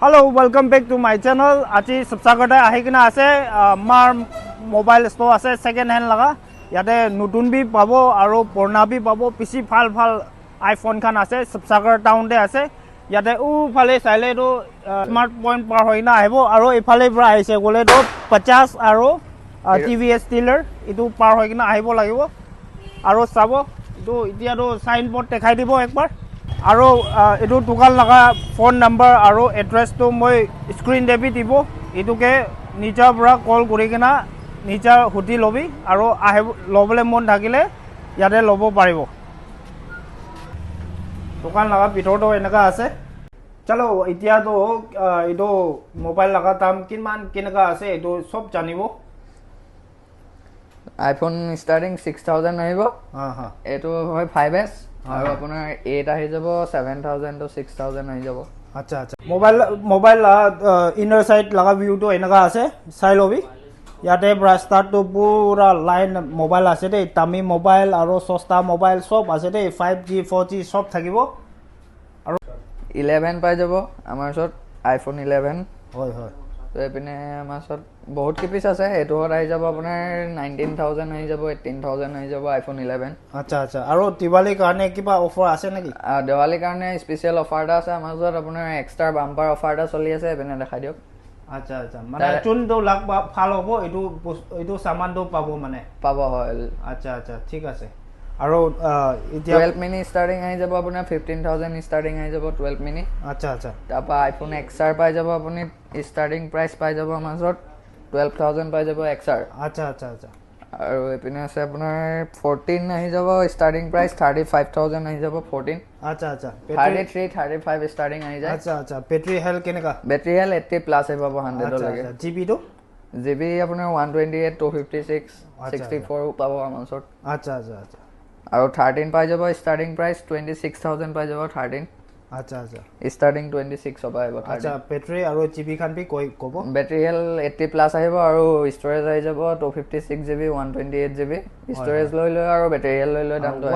Hello, welcome back to my channel. আজি শিৱসাগৰতে আহি কিনে আছে মাৰ মোবাইল ষ্ট'ৰ আছে, ছেকেণ্ড হেণ্ড লগা। ইয়াতে নতুন বি পাব আৰু পুৰণা বি পাব। বেছি ভাল ভাল আইফোনখন আছে, শিৱসাগৰ টাউনতে আছে। ইয়াতে ওফালে চাইলেতো স্মাৰ্ট পইণ্ট পাৰ হৈ কিনে আহিব, আৰু এইফালে পৰা আহিছে গ'লেতো 50 আৰু টিভিএছ ডিলাৰ এইটো পাৰ হৈ কিনে আহিব লাগিব। আৰু চাব এইটো এতিয়াতো চাইন বৰ্ড দেখাই দিব একবাৰ। আৰু এইটো দোকান লগা ফোন নম্বৰ আৰু এড্ৰেছটো মই স্ক্ৰীণ দেবি দিব, এইটোকে নিজৰ পৰা কল কৰি কিনে নিজৰ সুধি ল'বি, আৰু আহিব ল'বলৈ মন থাকিলে ইয়াতে ল'ব পাৰিব। দোকান লগা ভিতৰতো এনেকুৱা আছে। চলো, এতিয়াতো এইটো মোবাইল লগা দাম কিমান কেনেকুৱা আছে এইটো চব জানিব। আইফোন ষ্টাৰ্টিং 6000 আহিব, এইটো হয় 5S, আৰু আপোনাৰ 8 আহি যাব 7000 টু 6000 আহি যাব। আচ্ছা, মোবাইল ইনাৰ চাইড লগা ভিউটো এনেকুৱা আছে, চাই ল'বি। ইয়াতে পৰা ষ্টাৰ্টটো পুৰা লাইন মোবাইল আছে দেই, দামী মোবাইল আৰু সস্তা মোবাইল চব আছে দেই, 5G 4G চব থাকিব। আৰু 11 পাই যাব আমাৰ ওচৰত, আইফোন 11। হয় হয়। তো এইপিনে আমাৰ ওচৰত বহুত কেইপিচ আছে। এইটোত আহি যাব আপোনাৰ 19,000 আহি যাব, 18,000 আহি যাব আইফোন 11। আচ্ছা, আৰু দিৱালীৰ কাৰণে কিবা অফাৰ আছে নেকি? দেৱালীৰ কাৰণে স্পেচিয়েল অফাৰ এটা আছে আমাৰ ওচৰত, আপোনাৰ এক্সট্ৰা বাম্পাৰ অফাৰ এটা চলি আছে, এইপিনে দেখাই দিয়ক। আচ্ছা, মানে যোনটো লাগ ভাল হ'ব এইটো সামানটো পাব মানে? পাব, হয়। আচ্ছা, ঠিক আছে। আৰু এতিয়া 12 মিনি ষ্টাৰ্টিং আহি যাব আপোনাৰ 15,000 ষ্টাৰ্টিং আহি যাব 12 মিনি। আচ্ছা। তাৰপৰা আইফোন এক্স আৰ পাই যাব আপুনি, ষ্টাৰ্টিং প্ৰাইচ পাই যাব আমাৰ ওচৰত 12,000 পাই যাব এক্স আৰ। আচ্ছা। আৰু এইপিনে আছে আপোনাৰ 14 আহি যাব, ষ্টাৰ্টিং প্ৰাইচ 35,000 আহি যাব 14। আচ্ছা। 33, 35 ষ্টাৰ্টিং আহি যায়। আচ্ছা, বেটাৰী হেল্থ কেনেকুৱা? বেটাৰী হেল্থ 80 প্লাছ আহি পাব 100লৈকে। জি বিটো? জি বি আপোনাৰ 128, 256, 64 পাব আমাৰ ওচৰত। আচ্ছা। আৰু 13 পাই যাব, ষ্টাৰ্টিং প্ৰাইচ 26,000 পাই যাব 13। আচ্ছা। ষ্টাৰ্টিং 26ৰ পৰা আহিব। আচ্ছা, বেটাৰী আৰু জি বি খান বি কৈ ক'ব? বেটাৰী হেল্থ 80 প্লাছ আহিব, আৰু ষ্ট'ৰেজ আহি যাব 256 GB, 128 GB. Storage লৈ লৈ আৰু বেটাৰী হেল্থ লৈ লৈ দামটো।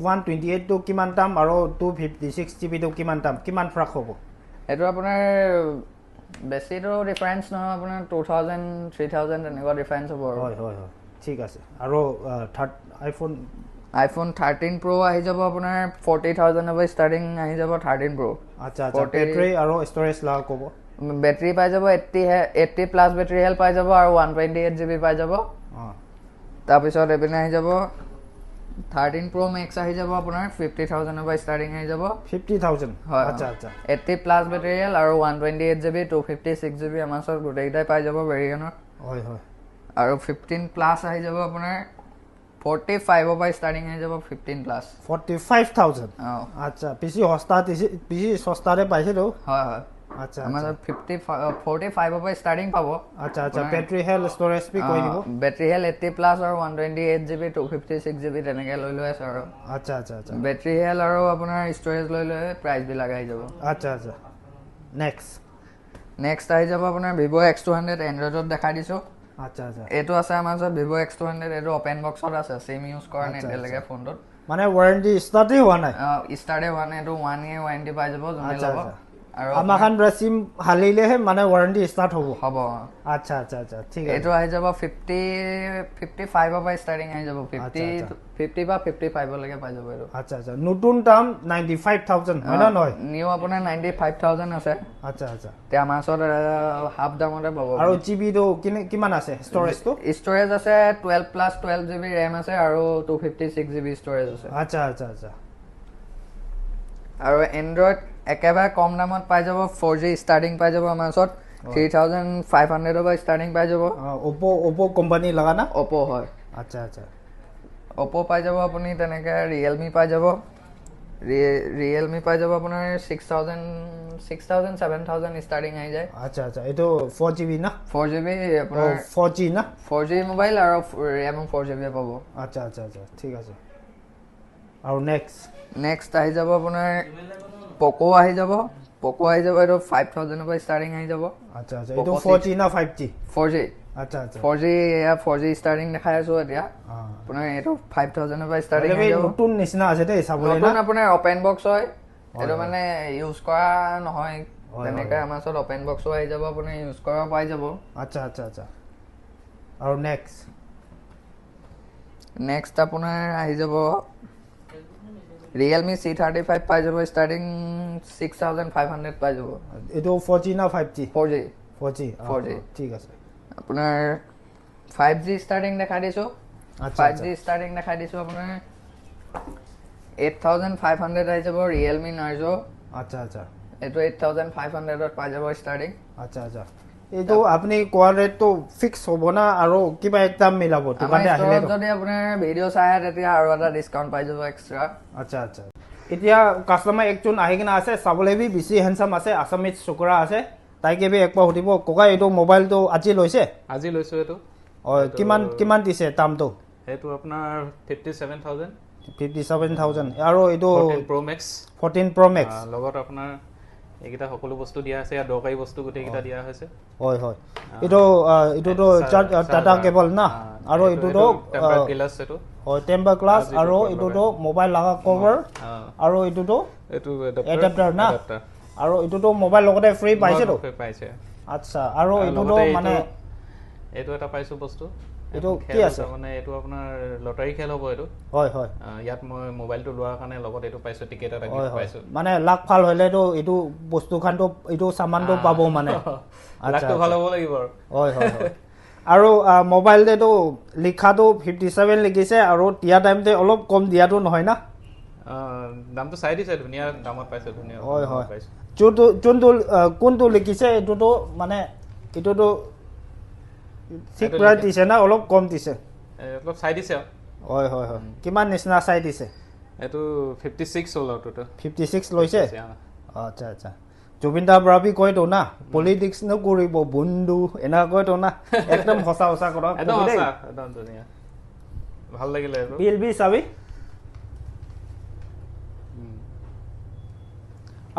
128টো কিমান দাম আৰু 256 জি বিটো কিমান দাম, কিমান ফ্ৰাক হ'ব? এইটো আপোনাৰ বেছিতো ডিফাৰেঞ্চ নহয়, আপোনাৰ 2000, 3000 তেনেকুৱা ডিফাৰেঞ্চ হ'ব আৰু। হয়, ঠিক আছে। আৰু থাৰ্ড আইফোন? আইফোন 13 প্ৰ' আহি যাব আপোনাৰ 40,000ৰ পৰা ষ্টাৰ্টিং আহি যাব 13 প্ৰ'। আচ্ছা, বেটাৰী আৰু ষ্ট'ৰেজ লগা ক'ব? বেটাৰী পাই যাব 80 প্লাছ বেটাৰী হেল্থ পাই যাব, আৰু 128 জি বি পাই যাব। তাৰপিছত এইপিনে আহি যাব 13 প্ৰ' মেক্স আহি যাব আপোনাৰ 50,000ৰ পৰা ষ্টাৰ্টিং আহি যাব। 50,000? হয়। আচ্ছা। 80 প্লাছ বেটাৰী হেল্থ আৰু 128 GB, 256 GB আমাৰ ওচৰত গোটেইকেইটাই পাই যাব ভেৰিয়েণ্টৰ। হয়। আৰু 15 প্লাছ আহি যাব আপোনাৰ 45ৰ পৰা ষ্টাৰ্টিং আহি যাব 15 প্লাছ। 45,000? অঁ। আচ্ছা, বেছি সস্তা, বেছি সস্তাতে পাইছেতো। হয়। আচ্ছা। আমাৰ 45ৰ পৰা ষ্টাৰ্টিং পাব। আচ্ছা, বেটাৰী হেল্থ ষ্ট'ৰেজ বি কৈ দিব? বেটাৰী হেল্থ 80 প্লাছ আৰু 128 GB, 256 GB তেনেকৈ লৈ লৈ আছে আৰু। আচ্ছা। বেটাৰী হেল্থ আৰু আপোনাৰ ষ্ট'ৰেজ লৈ লৈ প্ৰাইচবিলাক আহি যাব। আচ্ছা। নেক্সট? নেক্সট আহি যাব আপোনাৰ ভিভ' X200, এণ্ড্ৰইডত দেখাই দিছোঁ। আচ্ছা। এইটো আছে আমাৰ ওচৰত ভিভ' X200, এইটো অপেন বক্সত আছে, চিম ইউজ কৰা নাই এতিয়ালৈকে ফোনটোত। মানে ৱাৰেণ্টি ষ্টাৰ্টেই হোৱা নাই? ষ্টাৰ্টেই হোৱা নাই, এইটো 1 ইয়েৰ ৱাৰেণ্টি পাই যাব যোনে ল'ব। আৰু আমাৰখন পৰা চিম হালিলেহে মানে ৱাৰেণ্টি ষ্টাৰ্ট হ'ব? হ'ব। আচ্ছা, ঠিক আছে। এইটো আহি যাব 55ৰ পৰা ষ্টাৰ্টিং আহি যাব, 50 বা 55লৈকে পাই যাব এইটো। আচ্ছা, নতুন দাম 95,000 হয় না নহয়? নিউ আপোনাৰ 95,000 আছে। আচ্ছা। এতিয়া আমাৰ ওচৰত হাফ দামতে পাব। আৰু জি বিটো কিমান আছে ষ্ট'ৰেজটো? ষ্ট'ৰেজ আছে 12 প্লাছ 12 জি বি ৰেম আছে আৰু 256 জি বি ষ্ট'ৰেজ আছে। আচ্ছা। আৰু এণ্ড্ৰইড একেবাৰে কম দামত পাই যাব, 4G starting পাই যাব আমাৰ ওচৰত 3500ৰ পৰা ষ্টাৰ্টিং পাই যাব। অপ' কোম্পানী লগা না? অপ' হয়। আচ্ছা। অপ' পাই যাব আপুনি তেনেকৈ, ৰিয়েলমি পাই যাব, ৰিয়েলমি পাই যাব আপোনাৰ 6000, 7000 ষ্টাৰ্টিং আহি যায়। আচ্ছা, এইটো 4 জি বি না? 4 জি বি আপোনাৰ 4 জি না? 4 জি মোবাইল আৰু ৰেম 4 জি বি পাব। আচ্ছা, ঠিক আছে। আৰু নেক্সট? নেক্সট আহি যাব আপোনাৰ পক' আহি যাব, পক' আহি যাব এইটো 5000ৰ পৰা ষ্টাৰ্টিং আহি যাব। আচ্ছা, এইটো 4G না 5G? 4G। আচ্ছা। 4G, এয়া 4G starting দেখাই আছোঁ এতিয়া। আপোনাৰ এইটো 5000ৰ পৰা ষ্টাৰ্টিং আহি যাব। নতুন নিচিনা আছে দেই চাবলৈ। নতুন আপোনাৰ অপেন বক্স হয়, এইটো মানে ইউজ কৰা নহয় তেনেকৈ। আমাৰ ওচৰত অপেন বক্সো আহি যাব, আপুনি ইউজ কৰা পাই যাব। আচ্ছা আচ্ছা আচ্ছা, আৰু নেক্সট? নেক্সট আপোনাৰ আহি যাব ৰিয়েলমি C35 পাই যাব, ষ্টাৰ্টিং 6500 পাই যাব। এইটো 4G না 5G? 4G। 4G? 4G। ঠিক আছে। আপোনাৰ 5G starting দেখাই দিছোঁ। 5G starting দেখাই দিছোঁ, আপোনাৰ 8500 আহি যাব ৰিয়েলমি নাৰ্জো। আচ্ছা আচ্ছা। এইটো 8500ত পাই যাব ষ্টাৰ্টিং। আচ্ছা আচ্ছা, এইটো আপুনি কোৱা ৰেটটো ফিক্স হ'ব না আৰু কিবা এক দাম মিলাব দোকানতে আহিলে? যদি আপোনাৰ ভিডিঅ' চাই তেতিয়া আৰু এটা ডিছকাউণ্ট পাই যাব এক্সট্ৰা। আচ্ছা আচ্ছা, এতিয়া কাষ্টমাৰ একজন আহি কিনে আছে, চাবলৈ বি বেছি হেণ্ডচাম আছে, আছামিজ চুকুৰা আছে, তাইকে বি একবাৰ সুধিব। ককাই, এইটো মোবাইলটো আজি লৈছে? আজি লৈছোঁ এইটো। অঁ, কিমান কিমান দিছে দামটো? সেইটো আপোনাৰ 57,000। 57,000। আৰু এইটো প্ৰ' মেক্স? 14 প্ৰ' মেক্স। লগত আপোনাৰ এইকেইটা সকলো বস্তু দিয়া আছে, ইয়াত দৰকাৰী বস্তু গোটেইকেইটা দিয়া হৈছে। হয় হয়, এইটোতো টাটা কেবল না? আৰু এইটোতো গ্লাছ, এইটো হয় টেম্পাৰ গ্লাছ, আৰু এইটোতো মোবাইল লগা কভাৰ, আৰু এইটোতো এইটো এডাপ্টাৰ না? আৰু এইটোতো মোবাইল লগতে ফ্ৰী পাইছেতো? পাইছে। আচ্ছা, আৰু এইটোতো মানে এইটো এটা পাইছোঁ বস্তু। এইটো কি আছে? মানে এইটো আপোনাৰ লটাৰী খেল হ'ব এইটো। হয় হয়। ইয়াত মই মোবাইলটো লোৱাৰ কাৰণে লগত এইটো পাইছোঁ, টিকেট এটা গিফ্ট পাইছোঁ। মানে লাক ভাল হ'লেতো এইটো বস্তুখানটো, এইটো সামানটো পাব মানে। লাকটো ভাল হ'ব লাগিব আৰু। হয় হয় হয়। আৰু মোবাইলটো লিখাটো 57 লিখিছে, আৰু দিয়া টাইমতে অলপ কম দিয়াটো নহয় না? দামটো চাই দিছে, ধুনীয়া দামত পাইছোঁ, ধুনীয়া। হয় হয়, যোনটো যোনটো কোনটো লিখিছে এইটোতো মানে এইটোতো ঠিক প্ৰাইচ দিছে না অলপ কম দিছে? অলপ চাই দিছে। হয় হয় হয়, কিমান নিচিনা চাই দিছে? এইটো 56 হ'ল আৰু টোটেল। 56 লৈছে। আচ্ছা আচ্ছা, জুবিন দা বৰাবি কয়তো না, পলিটিক্স নকৰিব বন্ধু, এনেকুৱা কয়তো না? একদম সঁচা সঁচা কথা। একদম ধুনীয়া, ভাল লাগিলে। বিল বি চাবি।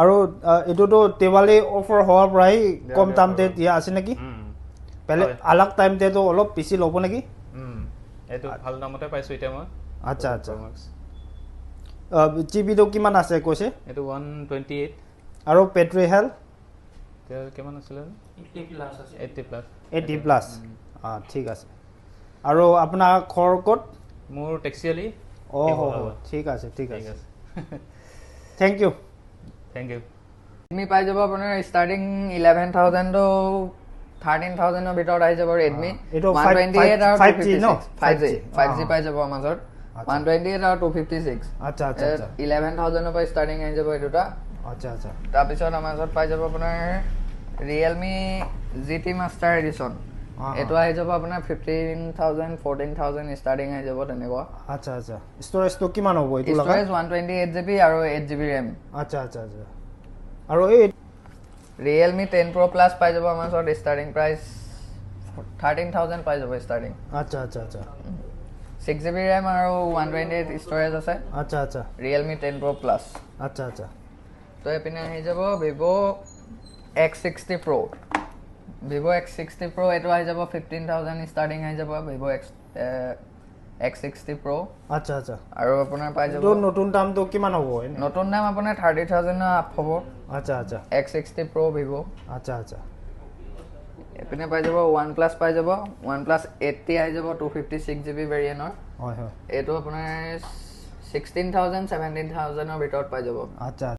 আৰু এইটোতো দেৱালী অফাৰ হোৱাৰ পৰাই কম দামতে দিয়া আছে নেকি? বেলেগ আলাগ টাইমতেতো অলপ বেছি ল'ব নেকি? এইটো ভাল দামতে পাইছোঁ এতিয়া মই। আচ্ছা আচ্ছা, জি বিটো কিমান আছে কৈছে? এইটো 128। আৰু বেটাৰী হেল্থ কিমান আছিলে? 80+। 80+, অঁ ঠিক আছে। আৰু আপোনাৰ ঘৰ ক'ত? মোৰ টেক্সিআলি। অঁ, ঠিক আছে ঠিক আছে, thank U. Thank U. Redmi পাই যাব আপোনাৰ ষ্টাৰ্টিং 11,000 টু 13,000ৰ ভিতৰত আহি যাব ৰেডমি 128 আৰু 256। 5G, 5G পাই যাব আমাৰ ওচৰত, 128 আৰু 256। আচ্ছা আচ্ছা, 11,000ৰ পৰা ষ্টাৰ্টিং আহি যাব এই দুটা। আচ্ছা আচ্ছা। তাৰপিছত আমাৰ ওচৰত পাই যাব আপোনাৰ ৰিয়েলমি GT master edition, এইটো আহি যাব আপোনাৰ 15,000, 14,000 ষ্টাৰ্টিং আহি যাব তেনেকুৱা। আচ্ছা আচ্ছা, ষ্ট'ৰেজটো কিমান হ'ব এইটো? ষ্ট'ৰেজ 128 GB আৰু 8 GB RAM. আচ্ছা আচ্ছা আচ্ছা, আৰু এই ৰিয়েলমি 10 প্ৰ' প্লাছ পাই যাব আমাৰ ওচৰত, ষ্টাৰ্টিং প্ৰাইচ 13,000 পাই যাব ষ্টাৰ্টিং। আচ্ছা আচ্ছা আচ্ছা, 6 GB RAM আৰু 128 ষ্ট'ৰেজ আছে। আচ্ছা আচ্ছা, ৰিয়েলমি 10 প্ৰ' প্লাছ। আচ্ছা আচ্ছা, তো এইপিনে আহি যাব ভিভ' X60 প্ৰ'। ভিভ' X60 প্ৰ' এইটো আহি যাব 15,000 ষ্টাৰ্টিং আহি যাব ভিভ' X60 প্ৰ'। আচ্ছা আচ্ছা, আৰু আপোনাৰ পাই যাব নতুন দামটো কিমান হ'ব? নতুন দাম আপোনাৰ 30,000 আপ হ'ব। আচ্ছা আচ্ছা, X60 প্ৰ' ভিভ'। আচ্ছা আচ্ছা, এইপিনে পাই যাব ওৱান প্লাছ পাই যাব, ওৱান প্লাছ 80 আহি যাব 256 GB ভেৰিয়েণ্টৰ। হয় হয়, এইটো আপোনাৰ 16,000, 17,000ৰ ভিতৰত পাই যাব। আচ্ছা।